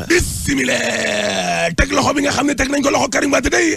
bismillah teg loxo bi nga xam ne teg nañ ko loxo Karim Wade day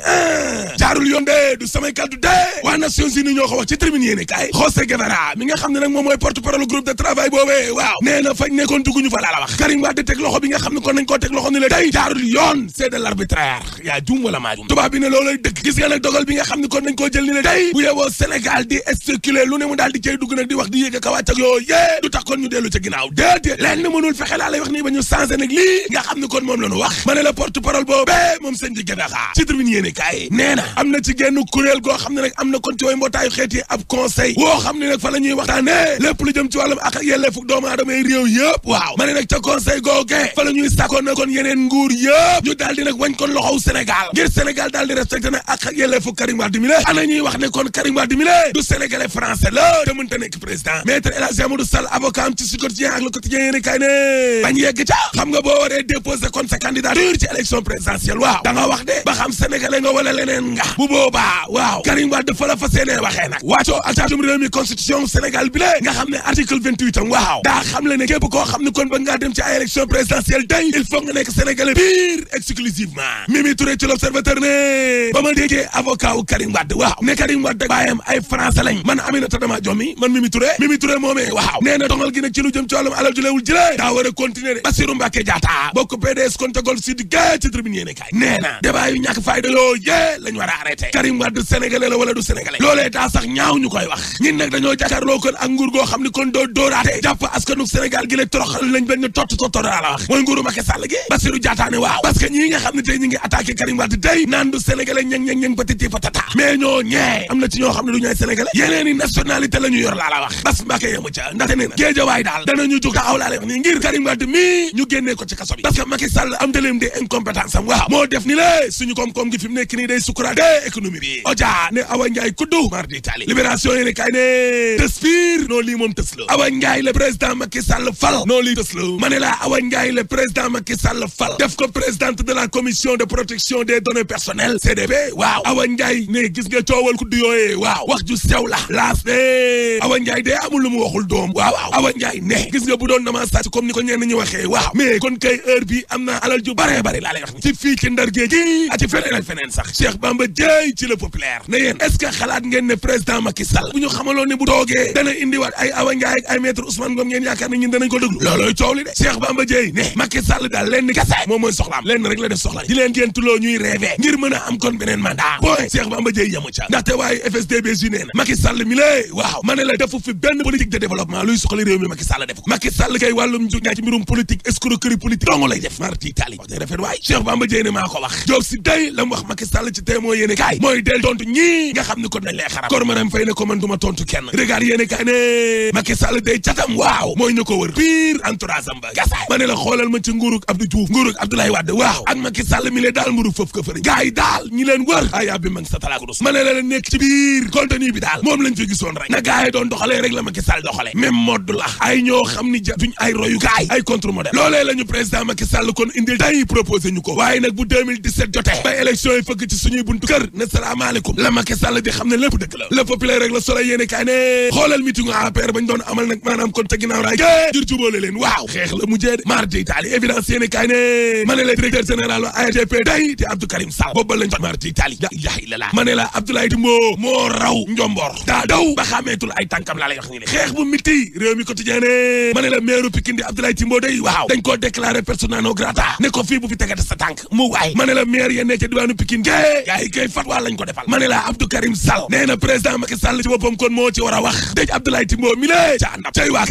jaarul yoon de du samay kaddu de waa Nations Unies ñoo ko wax ci tribune yéene kaay José Guevara mi nga xam ne nag moom mooy porte-parole groupe de travail boobee waaw nee na fañ nekkoon dugguñu fa laa la wax Karim Wade teg loxo bi nga xam ne kon nañ koo teg loxo ni la day jaarul yoon c'est de l'arbitraire yaa jum wala maa jum tubaab bi ne loolay dëgg gis nga nag dogal bi nga xam ne kon nañ koo jël ni la day bu yeboo Sénégal di spéculer lu ne mu daal di cay dugg nag di wax di yéeg ka wàcc ak yoo yée du tax kon ñu dellu ca ginnaaw déedéet leen ni mënul fexe laa lay wax nii ba ñu changé nag lii nga xam ne kon moom la ñu wax ma ne la porte-parole boobee moom sëñ di Guevara ci tribune yéene kaay nee na am na ci genn kuréel goo xam ne nag am na kon ci way mbootaayu xeet yi ab conseil woo xam ne nag fa la ñuy waxtaane lépp lu jëm ci wàllum ak yelleefu doomu aadama yi réew yëpp waaw ma ne nag ca conseil googee fa la ñuy sàkkoon na kon yeneen nguur yëpp ñu daal di nag wañ kon loxow Sénégal ngir Sénégal daal di respecté na ak yelleefu Karim Wade mi la ana ñuy wax ne kon Karim Wade mi la du sénégalais français la te mënta nekk président maître El Hadji Amadou Sall avocat am ci Sud Quotidien ak Le Quotidien yéene kaay ne bañ yegg ca xam nga boo waree déposer kon sa candidature ci élection présidentielle waaw da nga wax de ba xam sénégalais nga wala leneen nga bu boobaa waaw Karim Wade fa la fa seenee waxee nag wàccoo ak caatum réew mi constitution Sénégal bi la nga xam ne article 28 am waaw daa xam le ne képp koo xam ne kon ba ngaa dem ci ay élection présidentielle day il faut nga nekk sénégalais pire exclusivement Mimi Touré ci l'Observateur ne ba ma déggee avocat wu Karim Wade waaw ne Karim Wade baayam ay français lañ man Aminata Dama Jommi man Mimi Touré moomee waaw nee na dongal gi nag ci lu jëm ci wàllum alal julewul jëlee daa war a continuer de Bassirou Mbacké Diatta bokk PDS kon tegol si di gée ci tribune yéene kaay nee na débat yu ñàkk fayda yoo yée lañ war a arrêté Karim Wade sénégalais la wala du sénégalais loolee daa sax ñaaw ñu koy wax ñin nag dañoo jàkkaarloo kon ak nguur goo xam ni kon doo dóoraate jàpp askanu Sénégal gi la toroxal lañ bañ ñu tott la wax mooy nguuru Macky Sall gi Bassirou Diatta ne waaw parce que ñii nga xam ne tey ñi ngi attaqué Karim Wade tey naan du sénégalais ñang patiti patata mais ñoo ñee am na ci ñoo xam ne du ñooy sénégalais yeneen i nationalité la ñu yor laa la wax Bass Mbacké yemu ca ndaxte nee na Géejawaay daal danañu jóg taxaw laa lay wax ni ngir Karim Wade mi ñu génnee ko ci kaso bi parce que Macky Sall am daleem de incompétence am waaw moo def ni lé suñu koom-koom gi fi mu nekk nii day sukkuraate économie bi Oja ne Awa Ndiaye kuddu mar di tali libération yéene kay ne tës fiir noo lii moom tës la Awa Ndiaye le président Macky Sall fal noo lii tës la ma ne la Awa Ndiaye le président Macky Sall fal def ko présidente de la commission de protection des données personnelles CDP waaw Awa Ndiaye ne gis nga coowal kuddu yooyee waaw wax ju sew la laas ne Awa Ndiaye de amul lu mu waxul doom waaw Awa Ndiaye ne gis nga bu doon dama sàcc comme ni ko ñenn ñi waxee waaw mais kon kay heure bi am na alal ju bare laa lay wax ni ci fii ci Ndar géej gi ak ci feneen ak feneen sax Cheikh Bamba Dièye ci Le Populaire ne yéen est-ce que xalaat ngeen ne président Macky Sall bu ñu xamaloon ne bu toogee dana indiwaat ay Awa Ndiaye ak ay maître Ousmane Ngom ngeen yaakaar ne ñun danañ ko déglu loolooy coow li de Cheikh Bamba Dièye ne Macky Sall daal lenn kese moom mooy soxlaam lenn rek la def soxla di leen géntuloo ñuy rêvé ngir mën a am kon beneen mandat point Cheikh Bamba Dièye yamu ca ndaxte waaye FSD/BJ nee na Macky Sall mi lée waaw ma ne la defu fi benn politique de développement luy soxali réew mi Macky Sall def ko Macky Sall kay wàllum ju ñaa ci mbirum politique escroquerie politique dong lay def marti tali wax day rafet waay Cheikh Bamba Dièye ne maa ko wax Diop si day la mu wax Macky Sall ci tey moo yéene kaay mooy del tontu ñii nga xam ne kon nañ lay xaram kor maram fay ne ko man duma tontu kenn regard yéene kaay ne Macky Sall day catam waaw mooy ñu ko wër pire entourage am ba gasaay ma ne la xoolal ma ci nguurug Abdou Diouf nguurug Abdoulaye Wade waaw ak Macky Sall mi lee daal mburu foofu ko fëri gars yi daal ñi leen wër ayaa bi mag sa talaakus ma ne la nekk ci biir contenu bi daal moom lañ fi gisoon rek na gars yi doon doxalee rek la Macky Sall doxalee même mode la ay ñoo xam ni duñ ay royu gaay ay contre modèle loolee la ñu président Macky Sall kon indil tey proposé ñu ko waaye nag bu 2017 jotee ba élection yi fëgg ci suñuy buntu kër ne salaamaaleykum la Macky Sall di xam ne lépp dëgg la Le Populaire rek la Soleil yéene kaay ne xoolal meeting APR bañ doon amal nag maanaam kon te ginnaaw raay ngir jubóole leen waaw xeex la mujjee de mardi Italie évidence yéene kaay ne ma ne la directeur général wa ARTP day te Abdou Karim Sall boobu lañ fa mardi Italie la ilaha illallah ma ne la Abdoulaye Timbo moo raw Njombor daa daw ba xàmmeetul ay tànkam laa lay wax ni xeex bu miti réew mi quotidien ne ma ne la maire Pikine di Abdoulaye Timbo day waaw dañ koo déclaré persona non grata ne ko fii bu fi tegate sa tànk mu waay ma ne la maire yeen ne ca diwaanu Pikine gée gaa yi kay fatwa lañ ko defal ma ne la Abdou Karim Sall nee na président Macky Sall ci boppam kon moo ci war a wax dëj Abdoulaye Timbo mi lée ca àndam cay waa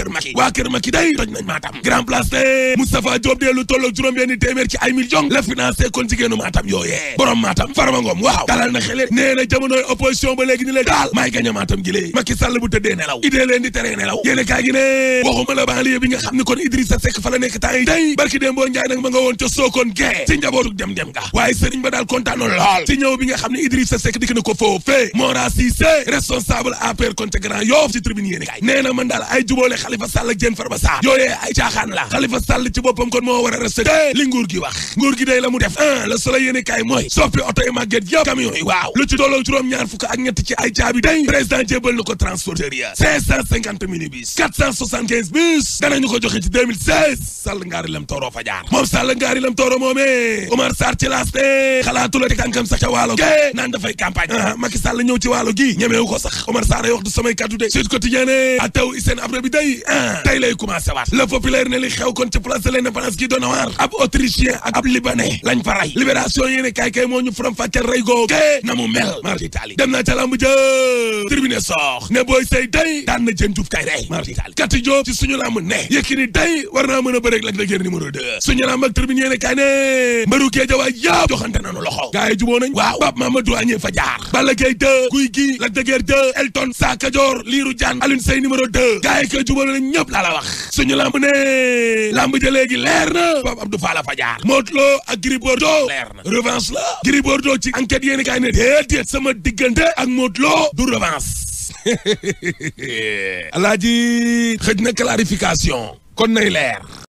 kër Macky day toj nañ Matam grand place ne Moustapha Diop dee lu tolloog juróom-benni téeméer ci ay millions la financé kon jigéenu Matam yooyee borom Matam Farba Ngom waaw dalal na xele nee na jamonoy opposition ba léegi ni la daal maay gañ a Matam gi lée Macky Sall bu tëddee nelaw idée leen di tere nelaw yéene kaa gi ne waxuma la banlieue bi nga xam ne kon Idrissa Seck fa la nekk temps yi day barki Dembo Ndiaye nag ma nga woon ca Sokone gee ci njabootu dem ga waaye Serigne ba daal kontaanoon lool ci ñëw bi nga xam ne Idrissa Seck dikk na ko foofee Mora Cissé responsable APR kon ca Grand Yoff ci tribune yéene kaay nee na man daal ay jubóole Khalifa Sall ak Diène Farba Sarr yooyee ay caaxaan la Khalifa Sall ci boppam kon moo war a respecté li nguur gi wax nguur gi day la mu def Le Soleil yéene kaay mooy soppi oto yi màgget yëpp camion yi waaw lu ci tolloo juróom-ñaar fukk ak ñett ci ay caabi day président jébal na ko transporteur ya 550 minibus 475 bus danañu ko joxe ci 2016 Sall ngaari lem toro tooro fa jaar moom Sall ngaari lam tooro moomee Omar Sarr ci laas ne xalaatu la di tànkam sax ca waalo ke naan dafay campagne Macky Sall ñëw ci waalo gi ñemeewu ko sax Omar Sarr ay wax du samay kaddu de Sud Quotidien ne a taw Hissène Habré bi day tey lay commencé waat le populaire ne li xew kon ci place de l'Indépendance gi doon na waar ab autrichien ak ab libanais lañ fa rey libération yéene kay moo ñu faram fàcceel rey goo ke na mu mel mar d'Italie dem na ca lamb ja tribune soox ne booy say day daan na jën juuf kay rey mar d'Italie kati Jóob ci suñu lamb ne Yékini day war naa mën a bëreeg Lac de Guiers numéro 2 suñu lamb ak tribune yéene kay ne mbëru Géejawaay yëpp joxante nañu loxo gars yi juboo nañ waaw Pape Mamadou Agné fa jaar Balla Gaye 2 Gouye Gui Lac de Guiers 2 Elton Sa Kajoor Lirou Diane Alioune Seye numéro 2 gars yi koy juboo nañ ñëpp laa la wax suñu lamb ne lamb ja léegi leer na Pape Abdou Fall fa jaar Modou Lo ak Gris Bordeaux leer na revanche la Gris Bordeaux ci enquête yéene kay ne déedéet sama diggante ak Modou Lo du revanche alaaji xëj na clarification kon nay leer